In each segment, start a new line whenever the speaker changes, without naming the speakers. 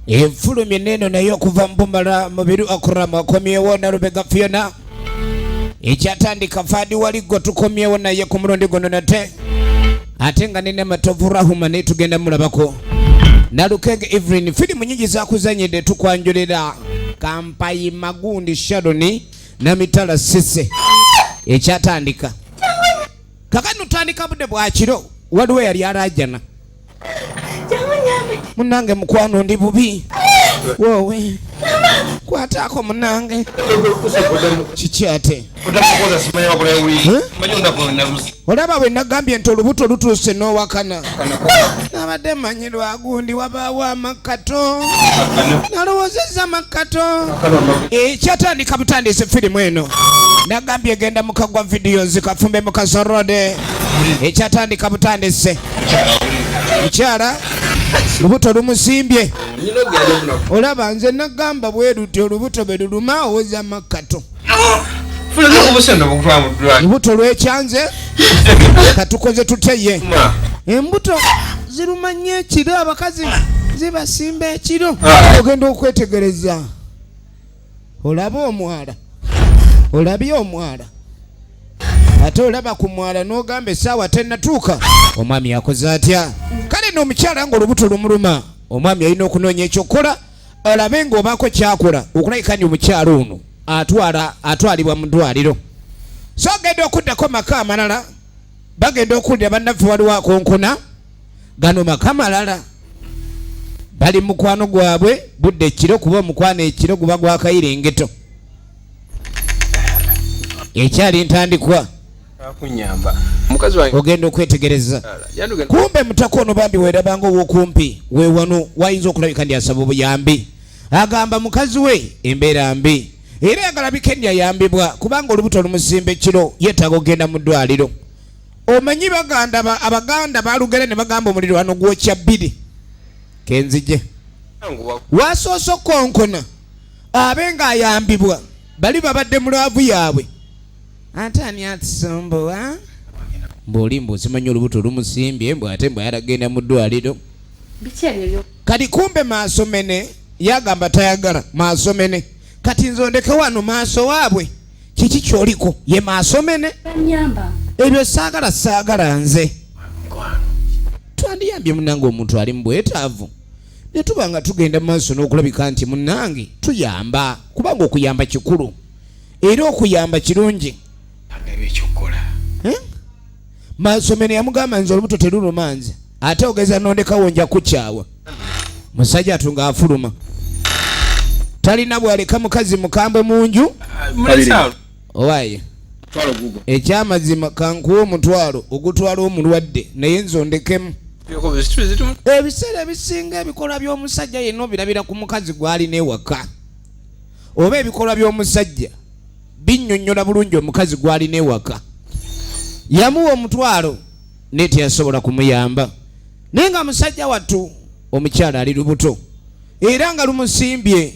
Efulumye neeno naye okuva mubumala mubiru Akram akomyewo Nalubega Fiona ekyatandika Fadi Waliggo tukomyewo naye ku mulundi guno nate ate nga nina Matovu Rahuma naye tugenda mulabako Nalukenge Evelyn firimu nyingi zakuzanyidde tukwanjulira Kampayi Magundi Sharon Namitala Sise ekyatandika kakati notandika budde bwakiro waliwo yali alajana munange mukwano ndi bubi wowe kwataako munange kiki ate olaba bwe nagambye nti olubuto lutuuse n'owakana nabadde manyi lwagundi wabaawo amakato nalowoozezza makato ekyatandika butandise firimu eno nagambye egenda mukagwa videos kafumbe mukasorode ekyatandika butandise mukyala lubuto lumusimbye olaba nze nagamba bweruti olubuto bwe luluma owoza makato lubuto lwekyanze katukoze tutye ye embuto ziruma nnyo ekiro abakazi zibasimba ekiro ah. ogenda okwetegereza olaba omwala olabye omwala ate olaba ku mwala n'ogamba essaawa tennatuuka omwami akoze atya kale n'omukyala ng'olubuto lumuluma omwami alina okunoonya ekyokukola olabe ng'obaako kyakola okulabika nti omukyala ono atwala atwalibwa mu ddwaliro so agenda okuddako maka amalala bagenda okuwulira bannaffe waliwo akonkona gano maka malala bali mukwano gwabwe budde ekiro kuba omukwano ekiro guba gwakayirengeto ekyali ntandikwa ogenda okwetegereza kumbe mutaka ono bambi werabanga owokumpi wewano wayinza okulabika ndi asaba obuyambi agamba mukazi we embeera mbi era yagalabika endi ayambibwa kubanga olubuto olumusimba ekiro yeetaaga okugenda mu ddwaliro omanyi baganda abaganda balugera ne bagamba omulirwano gwokya bbiri kenzije wasoose okukonkona abe ng'ayambibwa bali babadde mu laavu yaabwe ate ani atusumbuwa mbu oli mbu simanyi olubuto lumusimbye mbu ate mbu ayagala mu ddwaliro kati kumbe maaso mene yagamba tayagala maaso mene kati nze ondeke wano maaso waabwe kiki kyoliko ye maaso mene ebyo saagala saagala nze twandiyambye munange omuntu ali mu bwetaavu ne tuba nga tugenda mu maaso n'okulabika nti munange tuyamba kubanga okuyamba kikulu era okuyamba kirungi eh? Maasomero yamugamba nze olubuto teruluma nze ate ogeza nondekawo nja kukyawa musajja atu ng'afuluma talina bwaleka mukazi mukambwe mu nju owaye ekyamazima kankuwa omutwalo ogutwala omulwadde naye nze ondekemu ebiseera ebisinga ebikolwa by'omusajja yenna obirabira ku mukazi gw'alina ewaka oba ebikolwa by'omusajja binnyonnyola bulungi omukazi gw'alina ewaka yamuwa omutwalo naye teyasobola kumuyamba naye nga musajja wattu omukyala ali lubuto era nga lumusimbye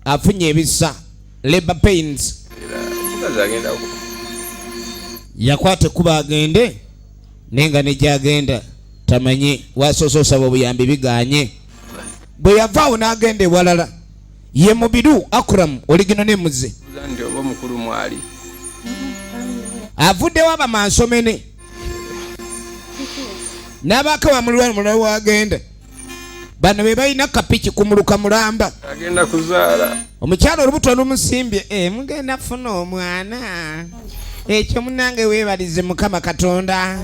afunye ebisa labor pains yakwata ekkuba agende naye nga negyagenda tamanyi wasoose osaba obuyambi biganye bwe yavaawo n'agenda ewalala ye mubiru Akram oligino ne muze avuddewo abamansomene n'abaako wamulwa mulala wagenda bano be balina kapiki kumuluka mulamba
agenda kuzaala
omukyala olubuto lumusimbye eh, mugenda funa omwana ekyo munange weebalize mukama katonda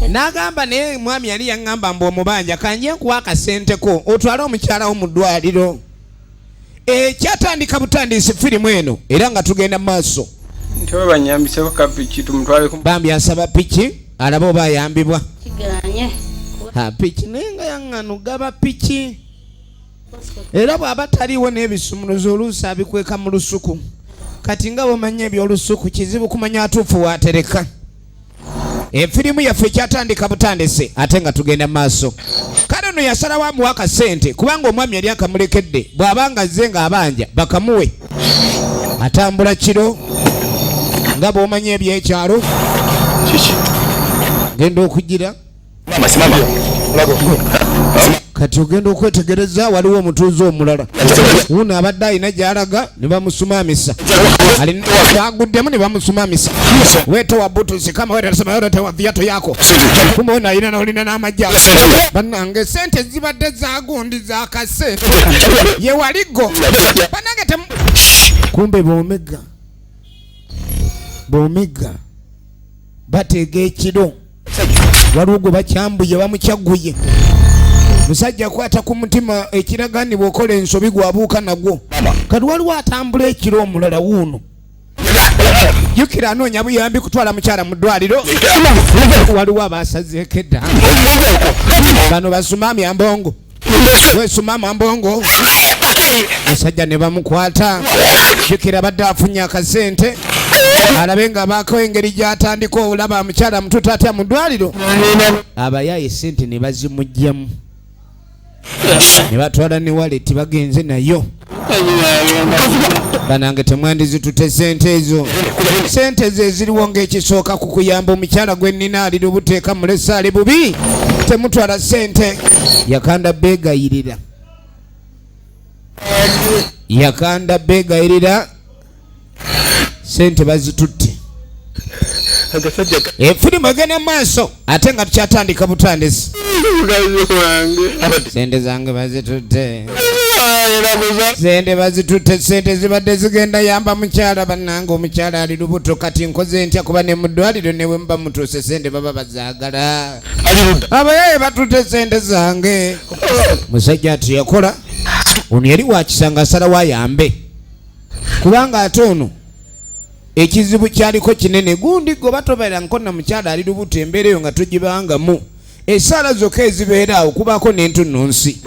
n'agamba naye mwami yali yaŋŋamba mbu omubanja kanje nkuwa akasenteko otwale omukyala wo mu ddwaliro ekyatandika butandisi firimu eno era nga tugenda mu maaso bambi asaba piki alabe oba ayambibwa piki naye nga yaŋŋano gaba piki era bw'aba taliiwo n'ebisumuluzo oluusi abikweka mu lusuku kati nga bwomanya ebyolusuku kizibu kumanya atuufu waatereka efirimu yaffe ekyatandika butandise ate nga tugenda maaso kale ono yasalawo amuwa akasente kubanga omwami yali akamulekedde bw'aba nga azze ng'abanja bakamuwe atambula kiro nga bw'omanya ebyekyalo genda okugira Kati ogenda okwetegereza waliwo omutuuze omulala wuno abadde alina gy'alaga ne bamusumamisa, aguddemu ne bamusumamisa. Wetewa butusi kama wetewa viato yako, kumbe wena alina nolina n'amajja. Bannange, sente zibadde zagundi zakase ye waligo bannange temu. Kumbe bomega bomega bateega ekiro, waliwo gwe bakyambuye, bamukyaguye. Musajja kwata ku mutima, ekiraga ni bw'okola ensobi gwabuuka nagwo. Kati waliwo atambula ekiro omulala wuuno, jjukira anoonya buyambi kutwala mukyala mu ddwaliro. Waliwo abasazeeko edda, bano basumami ambongo, wesumama ambongo. Musajja ne bamukwata, jjukira abadde afunye akasente alabe nga baako engeri gy'atandika olaba mukyala mututa atya mu ddwaliro. Abayaye sente ne bazimugyamu ne batwala ne wallet bagenze nayo. Banange, temwandizitute sente ezo. Sente ze eziriwo ng'ekisooka ku kuyamba omukyala gwe nnina ali lubuteeka mulesa ali bubi. Temutwala sente. Yakanda beegayirira, yakanda beegayirira, sente bazitutte.
Agasajja.
Efirimu egenda mu maaso ate nga tukyatandika butandisi.
Mukazi wange.
Sente zange bazitutte, sente bazitutte, sente zibadde zigenda yamba mukyala. Bannange, omukyala ali lubuto, kati nkoze ntya? Kuba ne mu ddwaliro ne bwe muba mutuuse sente baba bazaagala. Abayaye batutte sente zange. Musajja ati yakola ono yali wakisanga asalawo ayambe, kubanga ate ono ekizibu kyaliko kinene. Gundi gwe batobeera nkonna mukyala ali lubuto, embeera eyo nga togibangamu esaala zokka ezibeera awo kubaako n'entunnunsi.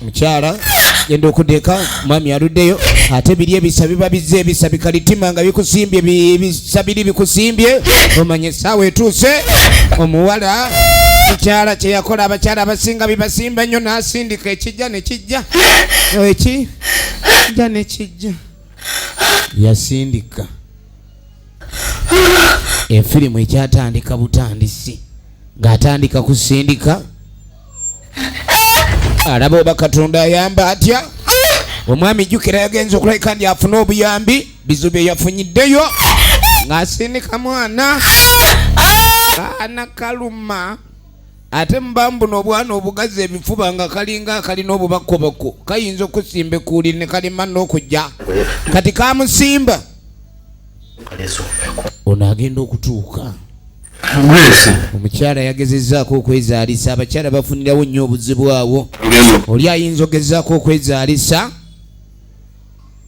Mukyala genda okudeka, mwami aluddeyo, ate biri ebisa biba bizze, ebisa bikalitima nga bikusimbye, ebisa biri bikusimbye, omanye essaawa etuuse. Omuwala mukyala kyeyakola, abakyala abasinga bibasimba nnyo, n'asindika ekijja ne kijja, ekijja ne kijja, yasindika. Efirimu ekyatandika butandisi ng'atandika kusindika, alaba oba Katonda ayamba atya omwami. Jjukira yagenza okulabika ndi afune obuyambi, bizibu bye yafunyiddeyo ng'asindika mwana, kaana kaluma. Ate mubambuno obwana obugazi ebifuba nga kalinga akalina obubakobako, kayinza okusimba ekuuli ne kalima n'okujja. Kati kamusimba, ono agenda okutuuka.
Grace.
Omukyala yagezezzaako okwezaalisa. Abakyala bafunirawo nnyo obuzibu awo. Oli ayinza ogezaako okwezaalisa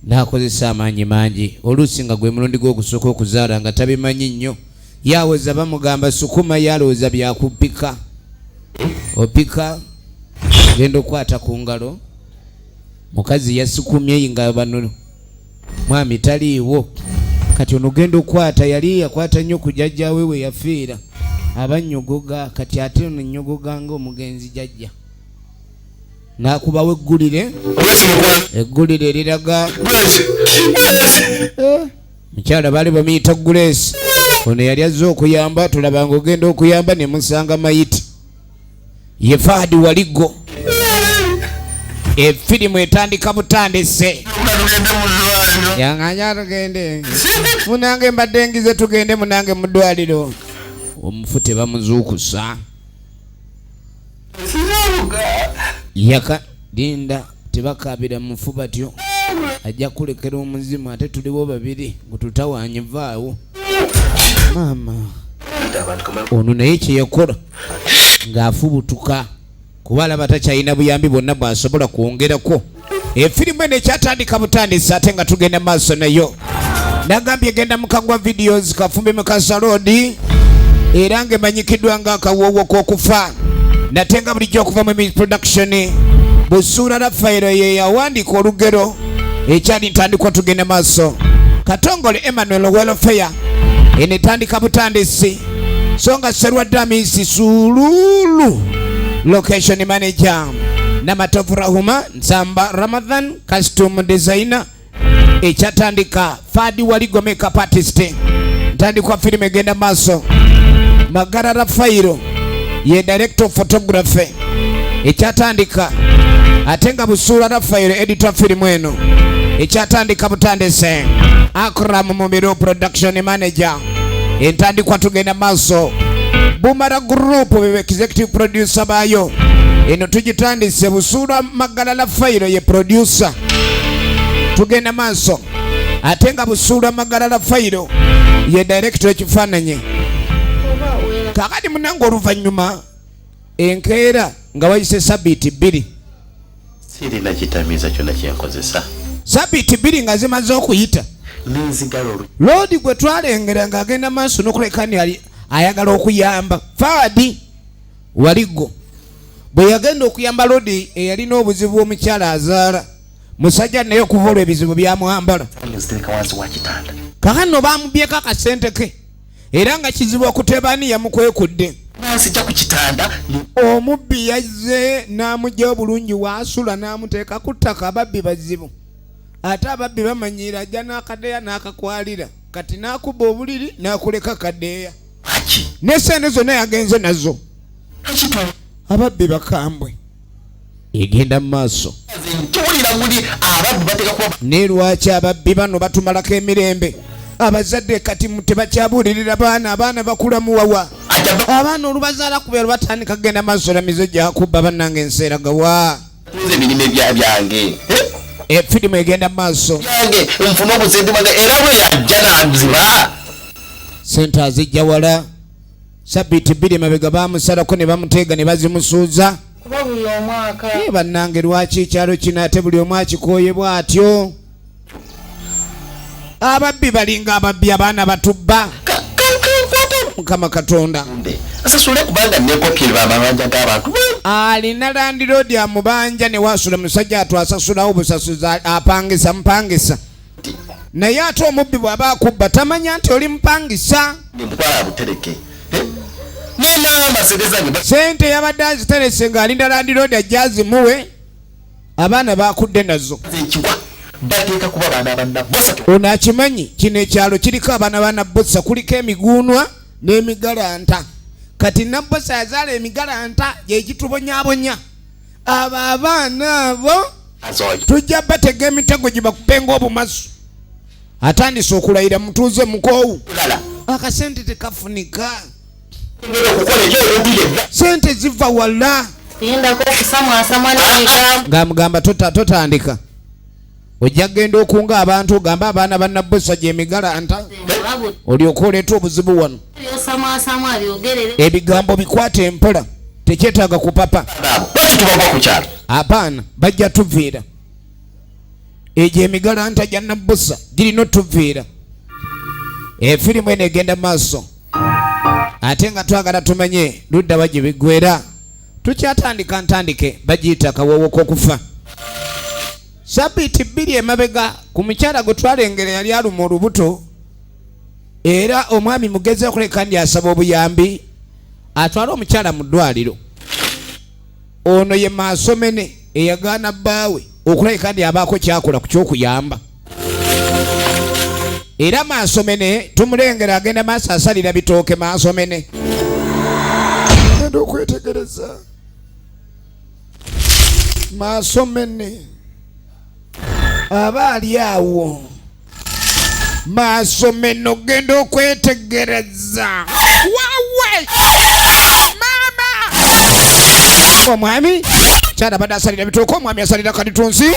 n'akozesa amaanyi mangi, oluusi nga gwe mulundi gw'ogusooka okuzaala, nga tabimanyi nnyo, yawoza bamugamba sukuma, yalowooza byakupika opika. Genda okukwata ku ngalo, mukazi yasukumye nga bano mwami taliiwo. Kati ono genda okukwata, yali yakwata nnyo ku jjajjaawe we yafiira abanyogoga. Kati ate ono nyogoga nga omugenzi jjajja, n'akubawo eggulire, eggulire eriraga mukyala baali bamuyita Grace. Ono yali azze okuyamba, tulabanga ogenda okuyamba ne musanga mayiti ye Fahadi Waliggo. Efirimu etandika butandise. Yanganya tugende munange, mbadde ngize tugende munange mu ddwaliro. Omufu tebamuzuukusa. Yaka linda, tebakabira mufu batyo, ajja kulekera omuzimu. Ate tuliwo babiri gututawanye, vaawo maama. Ono naye kyeyakola ng'afubutuka kuba alaba takyalina buyambi bwonna bw'asobola kwongerako. Efirimu eno ekyatandika butandisi ate nga tugenda maaso nayo. Nagambye genda mukagwa videos Kafumbi Mukasa Road, era ng'emanyikiddwa nga akawoowo k'okufa, nate nga bulijjo okuva mu production Busuula Rafaero ye yawandiika olugero. Ekyali ntandikwa, tugenda maaso. Katongole Emmanuel Welfare, eno etandika butandisi. So nga Serwadde Amisi Sululu location manager, Namatovu Rahuma Nsamba Ramadhan costume designer. Ekyatandika Fadi Waligo makeup artist. Ntandikwa firimu egenda maaso. Magara Rafairo. Ye director of photography ekyatandika, ate nga Busuula Rafael editor firimu eno ekyatandika butandise. Akram Mumiru production manager. Entandikwa tugenda maaso. Bumara Group be executive producer baayo. Eno tugitandise. Busuula Magala Rafael ye producer. Tugenda maaso, ate nga Busuula Magala Rafael ye director ekifaananyi. Kakati munange, oluvannyuma enkeera nga wayise sabiiti 2,
Sirina kitamiiza kyonna kyenkozesa.
Sabiiti 2 nga zimaze okuyita,
Nenzigala olu
loodi gwe twalengera ng'agenda maaso n'okuleka ni ali ayagala okuyamba Faadi Waligo. Bwe yagenda okuyamba loodi eyalina obuzibu, omukyala azaala musajja, naye okuva olwo ebizibu byamwambala.
Nzitereka wansi wa kitanda.
Kakano bamubyeko akasente ke, era nga kizibu okutebaani yamukwekudde.
Nzija ku kitanda.
Omubbi yazze n'amugyayo bulungi waasula n'amuteeka ku ttaka. Ababbi bazibu, ate ababbi bamanyiira, ajja n'akadeya n'akakwalira. Kati n'akuba obuliri n'akuleka kadeeya.
Lwaki?
Ne sente zonna yagenze nazo.
Lwaki?
Ababbi bakambwe. Egenda mu maaso.
Nkiwulira muli ababbi bateeka kuba.
Naye lwaki ababbi bano batumalako emirembe? Abazadde kati tebakyabuulirira baana. Abaana bakula muwawa.
Ajja.
Abaana olubazaala ku byalo batandika kugenda maaso na mize gyakubba. Bannange, enseeragawa?
Nze ebirime byange.
Efirimu egenda mu maaso.
Byange nfune obusente bwange, era bwe yajja nanziba.
Sente azijja wala. Sabiiti 2 mabega bamusalako ne bamuteega ne bazimusuuza.
Kuba buli omwaka.
Naye bannange, lwaki ekyalo kino ate buli omu akikooye bw'atyo? Ababbi balinga ababbi, abaana batubba. Mukama Katonda.
Asasule kubanga nekopye amabanja g'abantu.
Alina landlord amubanja ne wasula. Musajja atu asasulawo busasuzi, apangisa mupangisa, naye ate omubbi bw'aba akubba tamanya nti oli mupangisa.
Mutwala butereke nenamba sente zange.
Sente yabadde aziterese ng'alinda landlord ajja azimuwe. Abaana bakudde nazo.
Ekiwa bateeka kuba baana bannabosa.
Ono akimanyi kino ekyalo kiriko abaana ba Nabbosa, kuliko emiguunwa n'emigalanta. Kati Nabbosa yazaala emigalanta gyegitubonyabonya. Abo abaana abo
Azoyo.
tujja batega emitego gye bakupenga obumasu. Atandise okulayira mutuuze mukoowu.
Lala.
Akasente tekafunika.
Ngenda okukola ekyo ebintu yenna.
Sente ziva wala.
Lindako okusamwasamwa n'ebigambo.
Ng'amugamba totandika, ojja kgenda okunga abantu ogambe abaana bannabbosa gyemigalanta, olyoka oleeta obuzibu wano.
Byosamwasamwa byogerere.
Ebigambo bikwata empola, tekyetaaga kupapa.
Abo lwaki tubagwa ku kyalo?
Abaana bajja tuviira. Egyo emigalanta gya Nabbusa girina otuviira. Efirimu eno egenda maaso, ate nga twagala tumanye ludda wa gye biggwera. Tukyatandika ntandike, bagiyita Akawoowo k'okufa. Sabiiti 2 emabega ku mukyala gwe twalengera yali aluma olubuto, era omwami mugezi okuleka ndi asaba obuyambi atwale omukyala mu ddwaliro. Ono ye Maasomene eyagaana bbaawe okulabika ndi abaako kyakola ku kyokuyamba. Era Maasomene tumulengera agenda maaso asalira bitooke. Maasomene genda okwetegereza Maasomene aba ali awo. Maasomeno genda okwetegereza wawe maama omwami kyala abadde asalira bitooke, omwami asalira kalitunsi.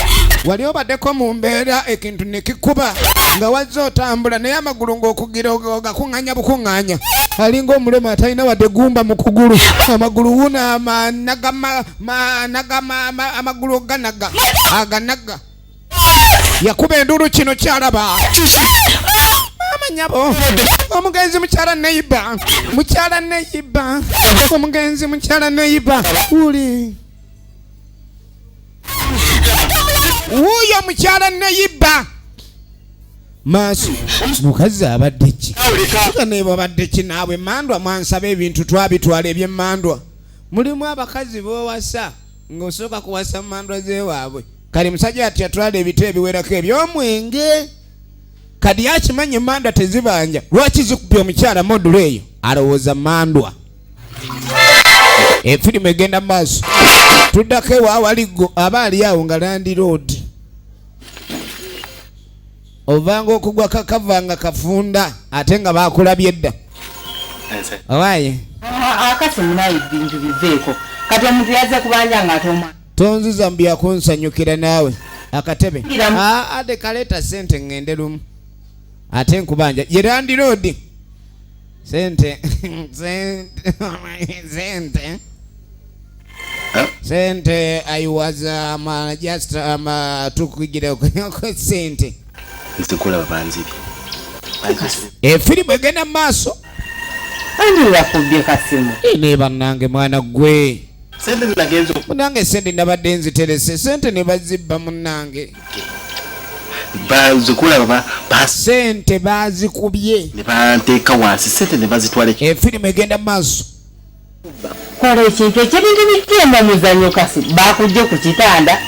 Wali obaddeko mu mbeera ekintu nekikuba nga wazze otambula, naye amagulu ng'okugira ogakuŋŋaanya bukuŋŋaanya, alinga omulema atalina wadde gumba mu kugulu, amagulu wuna amagulu ganaga aganaga. Yakuba enduulu, kino kyalaba maama nyabo omugenzi mukyala neyiba, mukyala neyiba omugenzi, mukyala neyiba wuli wuuyo mukyala neyiba maaso. Mukazi abadde ki naye? Babadde ki naabwe? Mandwa mwansaba ebintu twabitwala ebyemmandwa. Mulimu abakazi b'owasa ng'osooka kuwasa mandwa z'ewaabwe. Kale musajja ati yatwala ebiti ebiwerako eby'omwenge, kati akimanyi emandwa tezibanja. Lwaki zikubye omukyala modulo eyo? Alowooza mandwa. Efirimu egenda mu maaso, tuddako ewa Waliggo aba ali awo nga landiroodi ovanga okugwa kakava nga kafunda ate nga bakulabye dda. Owaye.
Akasi munaye, bintu biveeko. Kati omuntu yazze kubanja nga ate omwana.
Tonziza mu byakunsanyukira naawe akatebe.
Ngiramu.
Aa, kaleeta sente ŋŋende lumu ate nkubanja. Ye landiroodi, sente, sente, sente, sente. I was just tukugira sente.
Nze kulaba banzibye.
Efirimu egenda mu maaso.
Andi yakubye kasimu?
Ne bannange, mwana gwe.
Sente nagenza.
Munange, sente nabadde nziterese, sente ne bazibba munnange.
Banze kulaba basi.
Sente bazikubye.
Ne banteeka wansi, sente ne bazitwala.
Efirimu egenda mu maaso.
Kola ekintu ekyebintu bijjemba muzanyo. Kasi bakujje ku kitanda.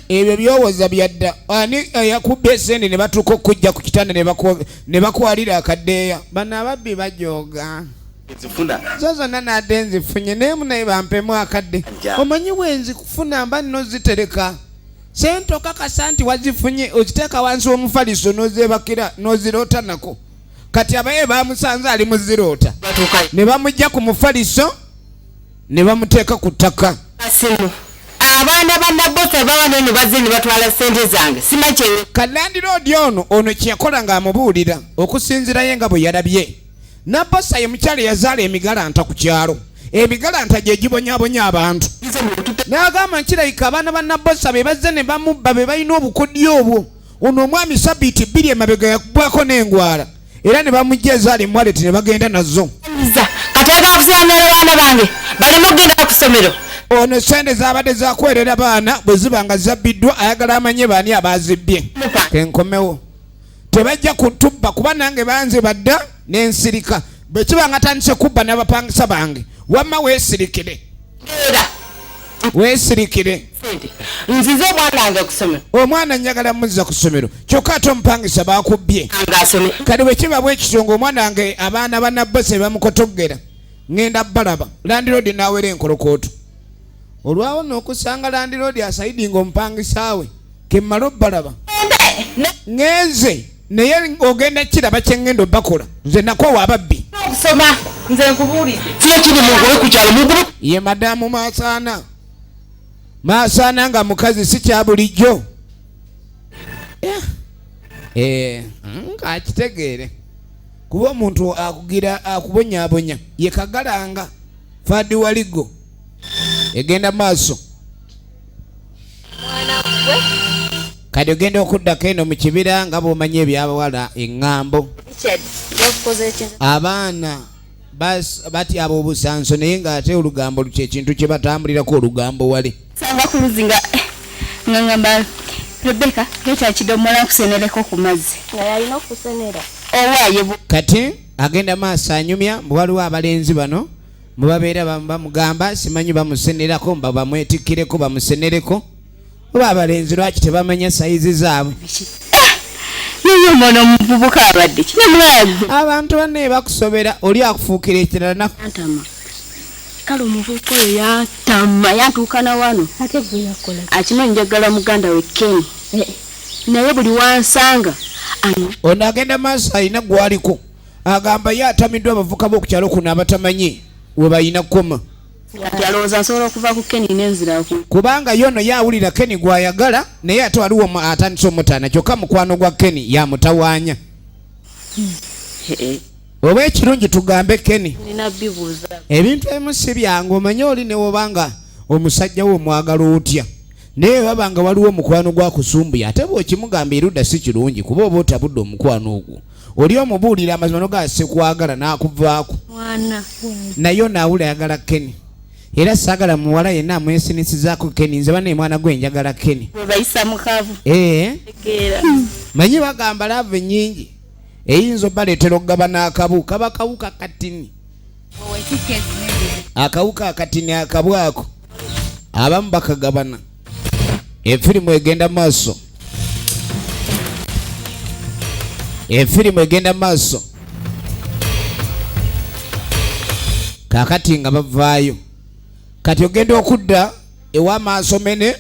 Ebyo byowoza byadda. Ani yakubye esente ne batuuka okujja ku kitanda ne bakwalira akaddeeya? Bano ababbi bajoga.
Zifuna.
Zo zonna nadde nzifunye, naye munaye bampemu akadde.
Ja.
Omanyi bwenzikufuna mba nno zitereka sente, okakasa nti wazifunye, oziteeka wansi w'omufaliso n'ozebakira n'oziroota nako. Kati abaye bamusanze ali mu ziroota.
Batuuka.
Ne bamugja ku mufaliso ne bamuteeka ku ttaka.
Kasimu, abaana ba Nabosa bawano ne bazze ne batwala sente zange, simanyi kye.
Kalandiroodi ono kyeyakola ng'amubuulira okusinziirayo nga bwe yalabye Nabosa ye mukyala eyazaala emigalanta ku kyalo, emigalanta gye gibonyabonya abantu. N'agamba nkirabika abaana ba Nabosa be bazze ne bamubba, be balina obukodyo obwo. Ono omwami sabiiti 2 emabega yakubwako n'engwala era ne bamugja ezaali mu wallet ne bagenda nazo.
Kati agala kusiramira baana bange baleme okugenda ku ssomero.
Ono sente zabadde zakwerera baana bwe ziba nga zabbiddwa, ayagala amanye baani abazibbye. Kenkomewo, tebajja kutubba kuba nange banze badda n'ensirika. Bwe kiba nga tandise kubba n'abapangisa bange, wamma weesirikire.
Era.
Weesirikire.
Sente nzize omwana wange ku ssomero.
Omwana njagala muzza ku ssomero, kyokka ate omupangisa bakubbye.
Nga asome.
Kati bwe kiba bwe kityo ng'omwana wange abaana ba Nabbose bamukotogera, ŋŋenda balaba. Landiroodi n'awera enkolokooto olwawo n'okusanga landiroodi asayidinga omupangisa we kemmale obbalaba. Ŋŋenze naye ogenda kiraba kye ŋŋenda obbakola, nze nakoowa ababbi.
Okusoma nze nkubuulidde.
Kiyo kiri, mugobe ku kyalo, mugobe.
Ye madamu Masaana, Masaana nga mukazi si kya bulijjo. Eh, ng'akitegeere kuba omuntu akugira akubonyaabonya ye kagalanga faadi waligo egenda maaso. Kati ogenda okuddako eno mu kibira nga bw'omanyi ebyabawala eŋŋambo.
Richard, yakukoze ekintu.
Abaana batyaba obusanso, naye ng'ate olugambo kyekintu kye batambulirako, olugambo wale.
Sanga ku luzzi nga ngamba, "Rebeka, leeta kidomola nkusenereko ku mazzi."
Nga yalina okusenera.
Owaaye.
Kati agenda maaso anyumya mbu waliwo abalenzi bano mwe babeera bamugamba simanyi bamusenerako, mba bamwetikkireko bamusenereko, oba abalenzi lwaki tebamanya sayizi zaabwe?
Naye omwana omuvubuka abadde kinemwagu.
Abantu banne bakusobera, oli akufuukira ekirala
Antama. Kale omuvubuka oyo yantama, yantuukana wano.
Ate gwe yakola?
Akimanyi njagala muganda we Ken, naye buli wansanga
Ono agenda maaso alina gwaliko agamba ye atamiddwa abavuka b'okukyalo kuno abatamanyi we balina kukoma.
Kati alowooza nsobola okuva ku Ken nenzira ku
Kubanga ye ono ye awulira Keni gwayagala, naye ate waliwo atandise omutaana, kyokka mukwano gwa Keni yamutawaanya. Oba ekirungi tugambe Keni.
Nina bibuuza.
Ebintu ebimu si byangu, omanye oli newobanga omusajja we omwagala otya, naye baba nga waliwo omukwano gwakusumbuye, ate bw'okimugamba erudda si kirungi, kuba oba otabudde omukwano ogwo. Oli omubuulira amazima nogaa sikwagala n'akuvaako.
Mwana.
Naye onaawula ayagala Keni, era saagala muwala yenna amwesinisizaako Keni. Nze banaye mwana gwe njagala Keni.
Bwe bayisa mukavu.
Ee.
Tegeera.
Manyi bagamba love ennyingi eyinza obaleetera okugabana akabu, kaba kawuka katini, akawuka akatini akabwako abamu bakagabana. Efirimu egenda maaso, efirimu egenda maaso. Kakati nga bavaayo. Kati ogenda okudda ewa Maasomene,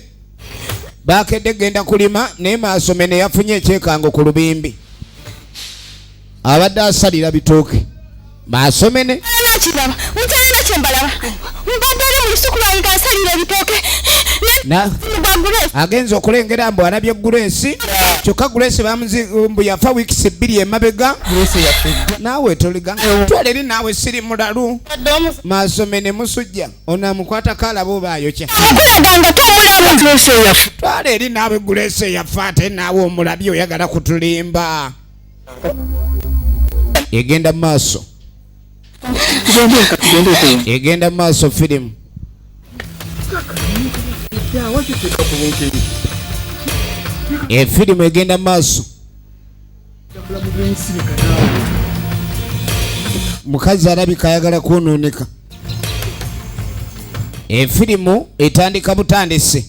bakedde genda kulima, naye Maasomene yafunye ekyekango ku lubimbi, abadde asalira bitooke Maasomene.
Nakiraba ntalina kyembalaba, mbadde ali mu lusuku lwange nga nsalira ebitooke. Gwa Grace.
Agenza okulengera mbu alabye Grace, kyokka Grace bamuzi mbu yafa wiikisi 2 emabega. Naawe toliga twala eri, naawe siri mulalu. Maasomene musujja ono amukwatako alaba oba ayokya.
Okulaga nga tomulaba.
Twala eri naawe, Grace yafa ate naawe omulabye, oyagala kutulimba. Egenda mu maaso, egenda mu maaso firimu. Efirimu egenda mu maaso. Mukazi alabika ayagala kwonooneka. Efirimu etandika butandisi.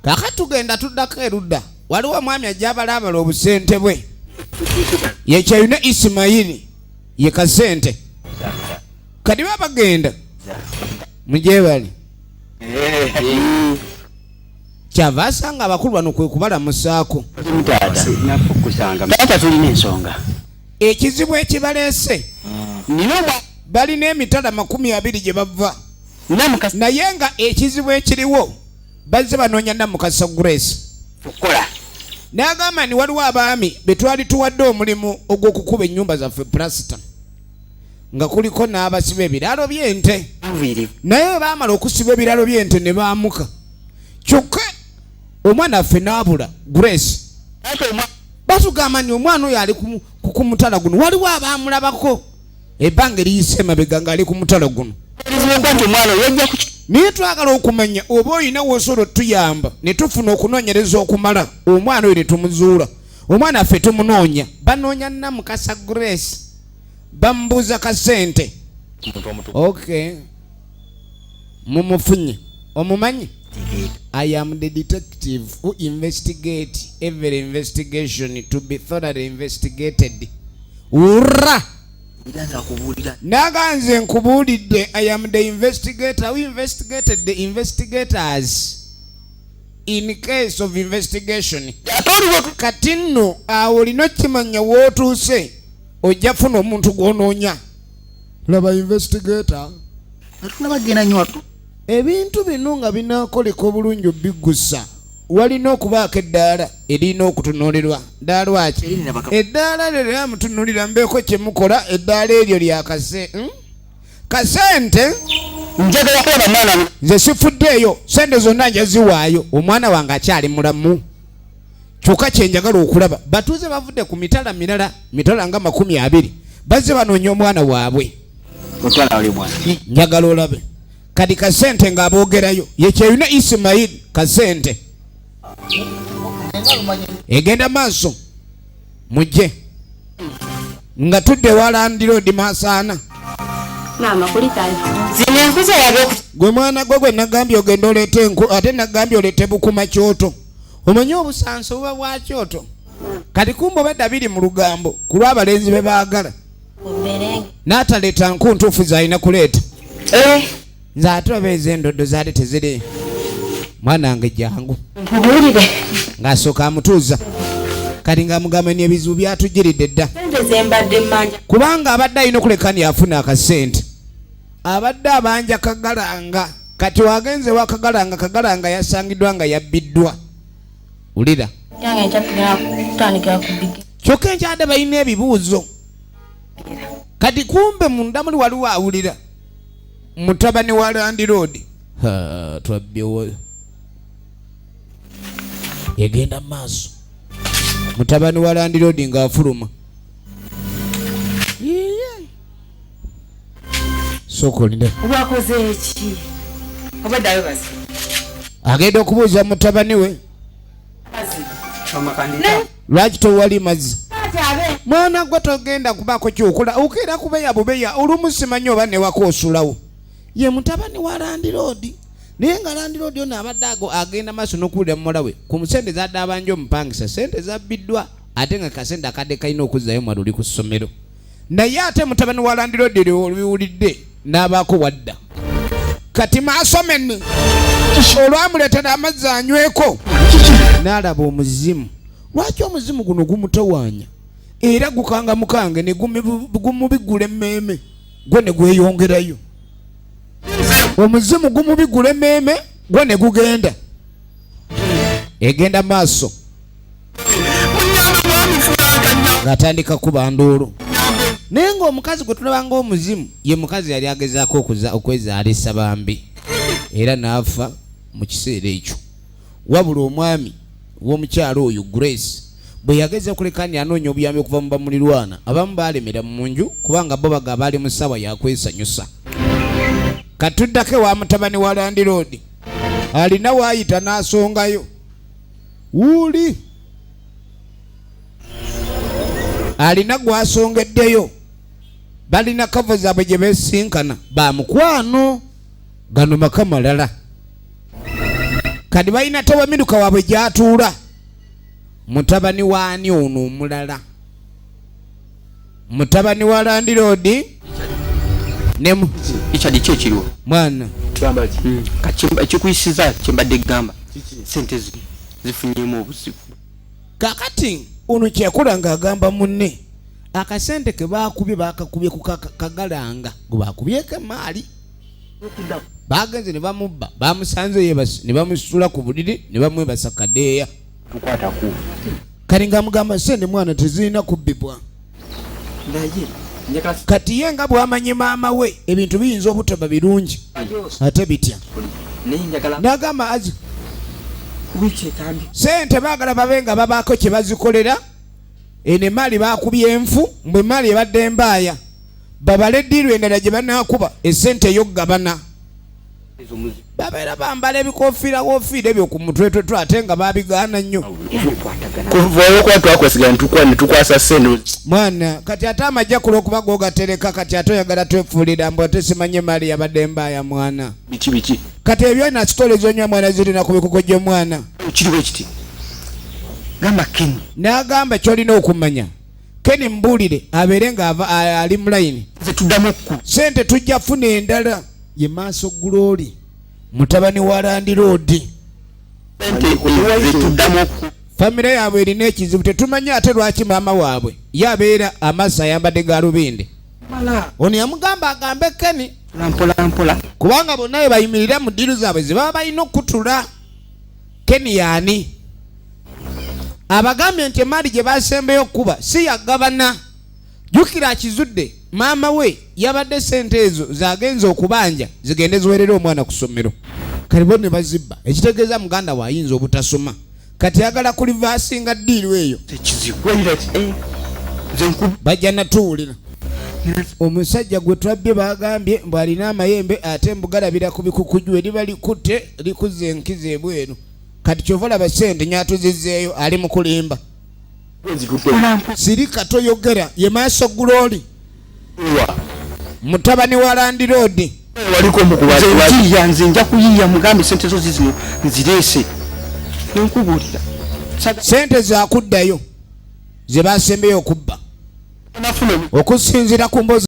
Kakati tugenda tuddako erudda, waliwo omwami ajja abalaabala obusente bwe, yekyayina Isimayiri ye kasente. Kati baba bagenda mugyebali, kyava asanga abakulu bano kwe kubalamusaako.
Taata, tulina ensonga.
Ekizibu ekibaleese,
Nina omwa
balina emitala 20 gye bava,
Namukasa.
naye nga ekizibu ekiriwo, bazze banoonya Namukasa Grace.
Okukola.
N'agamba nti waliwo abaami be twali tuwadde omulimu ogw'okukuba ennyumba zaffe pulasita, nga kuliko n'abasiba ebiraalo by'ente,
Nviiri.
naye bwe baamala okusiba ebiraalo by'ente ne baamuka, kyokka omwana affe n'abula, Grace.
Taata, omwa
Batugamba nti omwana oyo ali ku mutala guno, waliwo abaamulabako ebbanga eriyise emabega ng'ali ku mutala guno.
Ebizibu nti omwana oyo yajja ku
Naye twagala okumanya oba olina wosobola otuyamba ne tufuna okunoonyereza okumala, omwana oyo ne tumuzuula. Omwana affe tumunoonya. Banoonya Namukasa Grace, bamubuuza kasente. Okay, mumufunye, omumanyi. I am the detective who investigate every investigation to be thoroughly investigated. Wurra! Naga nze nkubuulidde, I am the investigator who investigated the investigators in case of investigation.
Ate oliwo.
Kati nno awo olina okimanya w'otuuse, ojja funa omuntu gw'onoonya. Laba investigator.
Tunabagenda nnyo watu.
Ebintu bino nga binaakoleka obulungi obiggusa, walina okubaako eddaala erina okutunuulirwa. Ddaala lwaki? Eddaala lyo lyamutunuulira, mbeeko kyemukola. Eddaala eryo lyakase, Kasente.
Njagala kulaba mwana.
Nze sifuddeeyo, sente zonna njaziwaayo, omwana wange akyali mulamu. Kyokka kyenjagala okulaba, batuuze bavudde ku mitala mirala, mitala nga 20, bazze banoonya omwana waabwe.
Otwala wali omwana.
Njagala olabe kati kasente ng'aboogerayo yekyeyuna Isimayiri kasente. Egenda maaso, mujje nga tudde ewa landiroodi Masaana.
Maama, kulikayo.
Zino enku zolaga oku
Gwe mwana gwe, gwe nagambye ogenda oleete enku, ate nagambye oleete bukuma kyoto. Omanyi obusanso buba bwa kyoto. Kati kumbe obadda biri mu lugambo ku lw'abalenzi be baagala
Mberenge.
N'ataleeta nku ntuufu z'alina kuleeta.
Eh,
Nze ate oba ez'endoddo zaali teziri. Mwana wange, jangu.
Nkubuulire.
Ng'asooka amutuuza, kati ng'amugamba ni ebizibu byatugiridde dda.
Sente zembadde mmanja.
Kubanga abadde alina okuleka ni afuna akasente, abadde abanja Kagalanga. Kati wagenze wa Kagalanga, Kagalanga yasangiddwa nga yabbiddwa. Wulira.
Yange nkya tugenda kutandikira ku bigi.
Kyokka enkyadde balina ebibuuzo. Kati kumbe munda muli waliwo awulira mutabani wa landiroodi twabbyewo. Egenda mu maaso, mutabani wa landiroodi ng'afuluma. Iye. Sooka olinde.
Wakoze eki? Obaddayo basi.
Agenda okubuuza mutabani we, lwaki towali mazzi? Mwana gwe, togenda kubaako kyokola, okeera kubeya bubeya. Olumu simanyi oba newaka osulawo. Ye mutabani wa landiroodi, naye nga landiroodi ono abadde ago agenda maaso n'okuwulira muwala we ku musente zadde abanja omupangisa, sente zabbiddwa, ate nga kasente akadde kalina okuzzayo mwala oli ku ssomero. Naye ate mutabani wa landiroodi lwe olubiwulidde. N'abaako wadda kati maasomeni olwamuleetera amazzi anyweko, n'alaba omuzimu. Lwaki omuzimu guno gumutawaanya era gukanga mukange ne gumubigula emmeeme gwe ne gweyongerayo? Omuzimu gumubigula emmeeme gwe ne gugenda egenda maaso ng'atandika kuba nduulu, naye ng'omukazi gwe tulaba ng'omuzimu ye mukazi yali agezaako okwezaalisa bambi, era n'afa mu kiseera ekyo. Wabula omwami w'omukyalo oyo Grace bwe yageza okuleka ni anoonya obuyambi okuva mu bamulirwana, abamu baalemera mu nju kubanga bo bagaba baali mu ssaawa yakwesanyusa. Katuddako ewa mutabani wa landiroodi, alina waayita n'asongayo wuuli alina gw'asongeddeyo. Balina kavo zaabwe gye beesinkana, ba mukwano. Gano maka malala, kati balina tewamiruka waabwe gy'atuula. Mutabani waani ono omulala? Mutabani wa landiroodi ne
Richard, ki ekiriwo?
Mwana.
Ekikuyisiza kyembadde gamba, sente zino zifunyemu obuzibu.
Kakati ono kyeyakola ng'agamba munne akasente ke baakubye, baakakubye ku kagalanga gwe bakubyeko emaali. Bagenze ne bamubba, bamusanze yeebase ne bamusitula ku buliri ne bamwebasa kadeeya.
Tukwataku.
Kati ng'amugamba sente mwana tezirina kubbibwa.
Naye njagala
Kati ye nga bw'amanyi maama we, ebintu biyinza obutaba birungi ate bitya?
Naye njagala
N'agamba azi
wiiki etandi.
Sente baagala babe nga babaako kye bazikolera. Eno emaali baakubye enfu, mbwe emaali ebadde embaaya, babale eddiiru endala gye banaakuba esente ey'okugabana. Babeera bambala ebikofiira wofiira ebyo ku mutwetwetwe, ate nga babigaana nnyo.
Kuva olwokuba twakwesiga netukwasa sente.
Mwana, kati ate amajja ku lwokuba gogatereka, kati ate oyagala twefuulira mbu ate simanye emaali yabadde embaaya, mwana.
Biki biki?
Kati ebyo na sitole zonywa mwana zirina ku bikuko gy'omwana.
Kiriwo ekiti gamba Ken.
N'agamba kyolina okumanya, Ken mbuulire abeere ng'ava ali mu layini.
Nze tuddamu okku
Sente tujja funa endala. Ye maaso gulooli mutabani wa landiroodi.
Sente nze tuddamu okku
Famire yaabwe erina ekizibu, tetumanyi ate lwaki maama waabwe ye abeera amazzi ayambadde galubindi. Ono yamugamba agambe Keni
mpola mpola,
kubanga bonna bwe bayimirira mu ddiiru zaabwe ze baba balina okukutula. Keni yaani abagambye nti emaali gye basembeyo okukuba si yagabana. Jjukira akizudde maama we yabadde sente ezo zagenze okubanja zigende ziwerere omwana ku ssomero, kati bo ne bazibba, ekitegeeza muganda we ayinza obutasoma. Kati ayagala kulivasinga ddiiru eyo.
Ekizibu eh, nze nku
Bajja natuwulira omusajja gwe twabbye, bagambye mbu alina amayembe ate mbugalabira ku bikukuju, eriba likutte likuzza enkizo ebweru. Kati kyova olaba sente nyatuzizzeeyo, ali mu kulimba. Sirika toyogera. Ye maaso gulooli mutabani wa landiroodi.
Waliko omukubaza. Njiya, nze nja kuyiya, mugambe sente zo zizino nzireese nenkubuulira.
Sente zakuddayo ze basembeyo okubba.
Nafuna
Okusinziira ku mboozi.